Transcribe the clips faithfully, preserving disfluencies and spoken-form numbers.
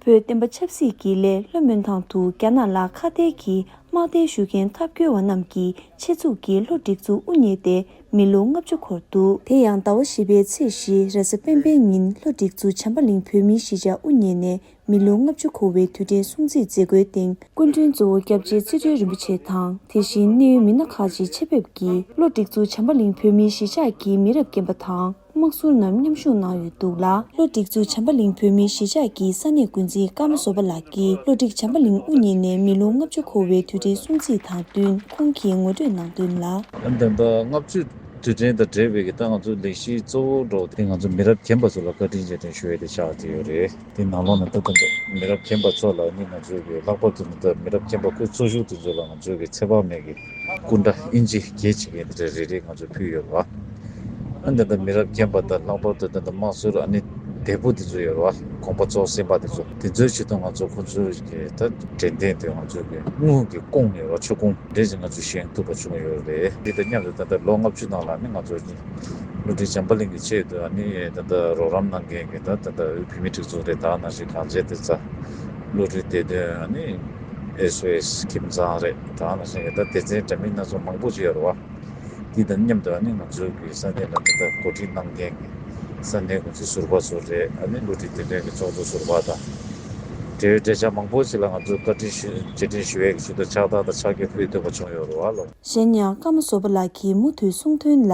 བོད་བསྟན་པ་ཆབ་སྲིད་ཀྱི་སླད་ལྷོ་མོན་ཐང་དུ་རྒྱ་ནག་ལ་ཁ་གཏད་ཀྱིས་དམག་དད་ཞུ་མཁན་ཐབས་སྐྱོ་བ་རྣམས་ཀྱི་ཆེད་འཛུགས་ཀྱི་གློ་སྒྲིག་འཛུགས་དབུ་བརྙེས་ཏེ་མི་ལོ་ལྔ་བཅུ་འཁོར་འདུག་དེ་ཡང་ཟླ་བ་བཞི་པའི་ཚེས་བཞི་རེས་གཟའ་སྤེན་པའི་ཉིན་གློ་སྒྲིག་འཛུགས་བྱམས་པ་གླིང་བོད་མིའི་གཞིས་ཆགས་དབུ་བརྙེས་ནས་མི་ལོ་ལྔ་བཅུ་འཁོར་བའི་དུས་དྲན་སྲུང་བརྩི་མཛད་སྒོའི་སྟེང་སྐུ་མགྲོན་གཙོ་བོ་སྐྱབས་རྗེ་ཚེ་སྒྲོལ་རིན་པོ་ཆེ་དང་། དེ་བཞིན་གནད་ཡོད་མི་སྣ་ཁག་ཅིག་ཆེད་ཕེབས་ཀྱིས་གློ་སྒྲིག་འཛུགས་བྱམས་པ་གླིང་བོད་མིའི་གཞིས་ཆགས་ཀྱི་མི་རབས་རྒན་པ་དང་། དམག་ཟུར་རྣམས་མཉམ་ཞུགས་གནང་ཡོད་འདུག་ལ། གློ་སྒྲིག་འཛུགས་བྱམས་པ་གླིང་བོད་མིའི་གཞིས་ཆགས་ཀྱི་ས་གནས་འགོ་འཛིན་ཀརྨ་བཟོ་པ་ལགས་ཀྱིས་གློ་སྒྲིག་བྱམས་པ་གླིང་དབུ་བརྙེས་ནས་མི་ལོ་ལྔ་བཅུ་འཁོར་བའི་དུས་དྲན་སྲུང་བརྩི་དང་བསྟུན་ཁོང་གིས་ངོ་སྤྲོད་གནང་དོན་ལ། ཨ་ནི་ད་ལྟ་ལྔ་བཅུ་དུས་དྲན་དང་འབྲེལ་བའི་གི་ད་ང་ཚོ་ལས་གཞི་གཙོ་བོ་འདྲ་བོ་དེ་ང་ཚོ་མི་རབས་རྒན་པ་ཚོ་ལ་བཀའ་དྲིན་རྗེས་དྲན་ཞུ་ཡས་དེ་ཆགས་བསྡད་ཡོད་རེད། དེ་ནང་ལོགས་ནས་ད་ད་ད་མི་རབས་རྒན་པ་ཚོ་ལ་ནི་ང་ཚོའི་གི་ལྷག་པར་དུ་ནི་ད་མི་རབས་རྒན་པ་སྐུ་གཙོ་ཤོས་དེ་ཚོ་ལ་ང་ཚོའི་གི་ཚེ་དཔག་མེད་ཀྱི་སྐུ་འདྲ་ཨིན་ཇི་བརྒྱད་ཅིག་གི་དེ་འདྲ་རེ་རེ་ང་ཚོས་ཕུལ་ཡོད་རེད་བ། ཨ་ནི་ད་ལྟ་མི་རབས་རྒན་པ་དང་ལྷག་པར་དུ་ད་ལྟ་དམག་ཟུར་ཨ་ནི་འདས་པོ་དེ་ཚོ་ཡོད་རེད་བ། གོང་པ་ཚོ་སེམས་པ་དེ་ཚོ་དེ་ཚོའི་ཆེད་དུ་ང་ཚོ་ཁོ་ཚོའི་གི་ད་དྲན་རྟེན་དེ་ང་ཚོའི་གི་དངུལ་གྱི་ཀོང་ཡོད་རེད་བ། ཆུ་ཀོང་དེ་འདྲ་ཞིག་ང་ཚོས་བཞེངས་ཐུབ་པ་བྱུང་ཡོད་རེད། དེ་དང་མཉམ་དུ་ད་ལྟ་ལོ་ལྔ་བཅུ་ནང་ལ་ནི་ང་ཚོ་ནི་གློ་སྒྲིག་བྱམས་པ་གླིང་གི་ཆེད་དུ་ཨ་ནི་ད་ལྟ་རོགས་རམ་གནང་མཁན་གི་ད་ད་ལྟ་བོད་མི་སྒྲིག་འཛུགས་རེད། ད་ནང་བཞིན་གངས་ཅན་བདེ་རྩ། བློ་གྲོས་བདེ་དོན། ཨ་ནི་ཨེས་ཨོ་ཨེས་ཁྱིམ་ཚང་རེད། ད་ནང་བཞིན་གི་ད་སྡེ་ཚན་འདྲ་མིན་སྣ་ཚོགས་མང་པོ་ཅིག་ཡོད་རེད་བ། དེ་དང་མཉམ་དུ་ཨ་ནི་ང་ཚོའི་གི་ས་གནས་ལ་ད་ལྟ་འགོ་ཁྲིད་གནང་མཁན་གི་ས་གནས་ཁོང་ཚོའི་ཟུར་པ་ཚོ་རེད། ཨ་ནི་བློ་གྲོས་བདེ་དོན་གི་ཚོགས་གཙོ་ཟུར་པ་དང་། འབྲེལ་ཡོད་འབྲེལ་ཆགས་མང་པོ་ཞིག་ལ་ང་ཚོས་བཀའ་དྲིན་ཞུ་རྗེས་དྲན་ཞུ་ཡས་ཀྱི་ཆེད་དུ་ཕྱག་རྟགས་དང་ཕྱག་འཁྱེར་ཕུལ་ཐུབ་པ་བྱུང་ཡོད་རེད་བ་ལོ། གཞན་ཡང་ཀརྨ་བཟོ་པ་ལགས་ཀྱིས་མུ་མཐུད་གསུངས་དོན་ལ།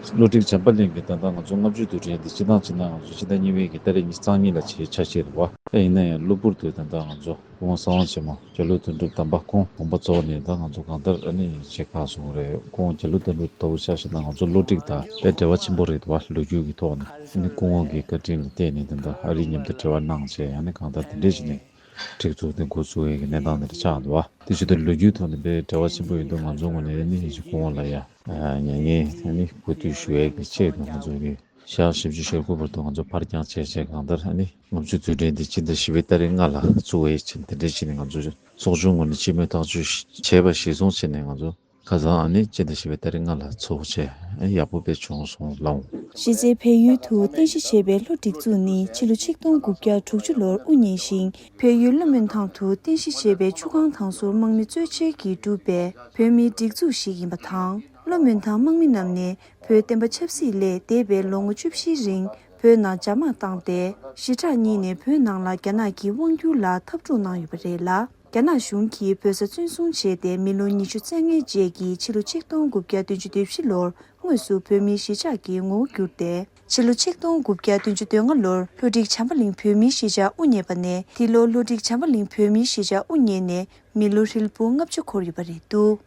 གློ་སྒྲིག་བྱམས་པ་གླིང་གི་ད་ལྟ་ང་ཚོ་ལྔ་བཅུའི་དུས་དྲན་འདི་སྤྱི་བཏང་བྱས་ན་ང་ཚོ་ཕྱི་ཟླ་གཉིས་པའི་གི་ཏ་རིག་ཉི་ཤུ་རྩ་གཉིས་ལ་བྱས་འཆར་གཞི་རེད་བ། ད་ཡིན་ན་ཡང་གློ་བུར་དུ་ད་ལྟ་ང་ཚོ་སྐུ་ངོ་གསང་བ་ཆེན་མོ་རྒྱ་ལོ་དོན་གྲུབ་དམ་པ་ཁོང་དགོངས་པ་རྫོགས་ནས་ད་ང་ཚོ་གང་ལྟར་ཨ་ནི་བྱེད་ཁག་སོང་རེད། སྐུ་ངོ་རྒྱ་ལོ་དོན་གྲུབ་ལྟ་བུ་ཆ་བཞག་ན་ང་ཚོ་གློ་སྒྲིག་དང་དཔེ་འབྲེལ་བ་ཆེན་པོ་རེད་བ། ལོ་རྒྱུས་ཀྱི་ཐོག་ནས་ཨ་ནི་སྐུ་ངོ་གི་བཀའ་དྲིན་ལ་བརྟེན་ནས་ད་ལྟ་ཨ་རི་མཉམ་དུ་འབྲེལ་བ་གནང་བྱས་ཨ་ནི་གང་ལྟར་དེ་འདྲས་བྱས་ནས་སྒྲིག་འཛུགས་དེ་འགོ་ཚུགས་ཡས་ཀྱི་གནས་སྟངས་དེ་འདྲ་ཆགས་འདུག་བ། དེ་བཞིན་དུ་ལོ་རྒྱུས་ཐོག་ནས་དཔེ་འབྲེལ་བ་ཆེན་པོ་ཡོད་འདུག་ང་ཚོ་ངོས་ནས་ཨ་ནི་སྐུ་ངོ་ལ་ཡ་མྱ་ངན་ཨ་ནི་གུས་འདུད་ཞུ་ཡས་ཀྱི་ཆེད་དུ་ང་ཚོ་གི་ཞག་བཞི་བཅུ་ཞེ་དགུ་བར་དུ་ང་ཚོ་ཕར་འགྱངས་བྱས་བྱས་གང་ལྟར་ཨ་ནི་ལྔ་བཅུ་དུས་དྲན་འདི་སྤྱི་ཟླ་བཞི་པའི་ཏ་རིག་ལྔ་ལ་བཙུགས་ཡས་ཆེད་དེ་འདྲས་བྱས་ནས་ང་ཚོ་ཚོགས་ཆུང་ངོས་ནས་སྤྱི་མོས་ཐག་གཅོད་བྱས་པ་གཞིར་བཟུང་བྱས་ནས་ང་ཚོ་ཁ་སང་ཨ་ནི་སྤྱི་ཟླ་བཞི་པའི་ཏ་རིག་ལྔ་ལ་ཚོགས་བྱས་ཨ་ནི་ཡག་པོ་དཔེ་བྱུང་སོང་ལགས། གཞི་རྩའི་བལ་ཡུལ་དུ་རྟེན་གཞི་བྱས་པའི་གློ་སྒྲིག་འཛུགས་ནི་ཕྱི་ལོ་ཆིག་སྟོང་དགུ་བརྒྱ་དྲུག་ཅུ་ལོར་དབུ་བརྙེས་ཤིང་། བལ་ཡུལ་གློ་མོན་ཐང་དུ་རྟེན་གཞི་བྱས་པའི་ཆུ་སྒང་ཐང་ཟུར་དམག་མི་གཙོས་བྱས་ཀྱིས་གྲུབ་པའི་བོད་མིའི་སྒྲིག་འཛུགས་ཤིག་ཡིན་པ་དང་། གློ་མོན་ཐང་དམག་མི་རྣམས་ནས་བོད་བསྟན་པ་ཆབ་སྲིད་སླད་འདས་པའི་ལོ་ངོ་བཅུ་བཞིའི་རིང་བོད་ནང་འཇབ་དམག་བཏང་སྟེ། ཞི་དྲག་གཉིས་ནས་བོད་ནང་ལ་རྒྱ་ནག་གི་དབང་བསྒྱུར་ལ་འཐབ་འཁྲུག་གནང་ཡོད་པ་རེད་ལ། རྒྱ་ནག་གཞུང་གིས་བོད་ས་བཙན་བཟུང་བྱས་ཏེ་མི་ལོ་ཉི་ཤུ་རྩ་ལྔའི་རྗེས་ཀྱི་ཕྱི་ལོ་ཆིག་སྟོང་དགུ་བརྒྱ་བདུན་ཅུ་དོན་བཞི་ལོར་དངོས་སུ་བོད་མིའི་གཞིས་ཆགས་ཀྱི་ངོ་བོ་བསྒྱུར་ཏེ། ཕྱི་ལོ་ཆིག་སྟོང་དགུ་བརྒྱ་བདུན་ཅུ་དོན་ལྔ་ལོར་གློ་སྒྲིག་བྱམས་པ་གླིང་བོད་མིའི་གཞིས་ཆགས་དབུ་བརྙེས་པ་ནས། འདི་ལོ་གློ་སྒྲིག་བྱམས་པ་གླིང་བོད་མིའི་གཞིས་ཆགས་དབུ་བརྙེས་ནས་མི་ལོ་ཧྲིལ་པོ་ལྔ་བཅུ་འཁོར་ཡོད་པ་རེད་འདུག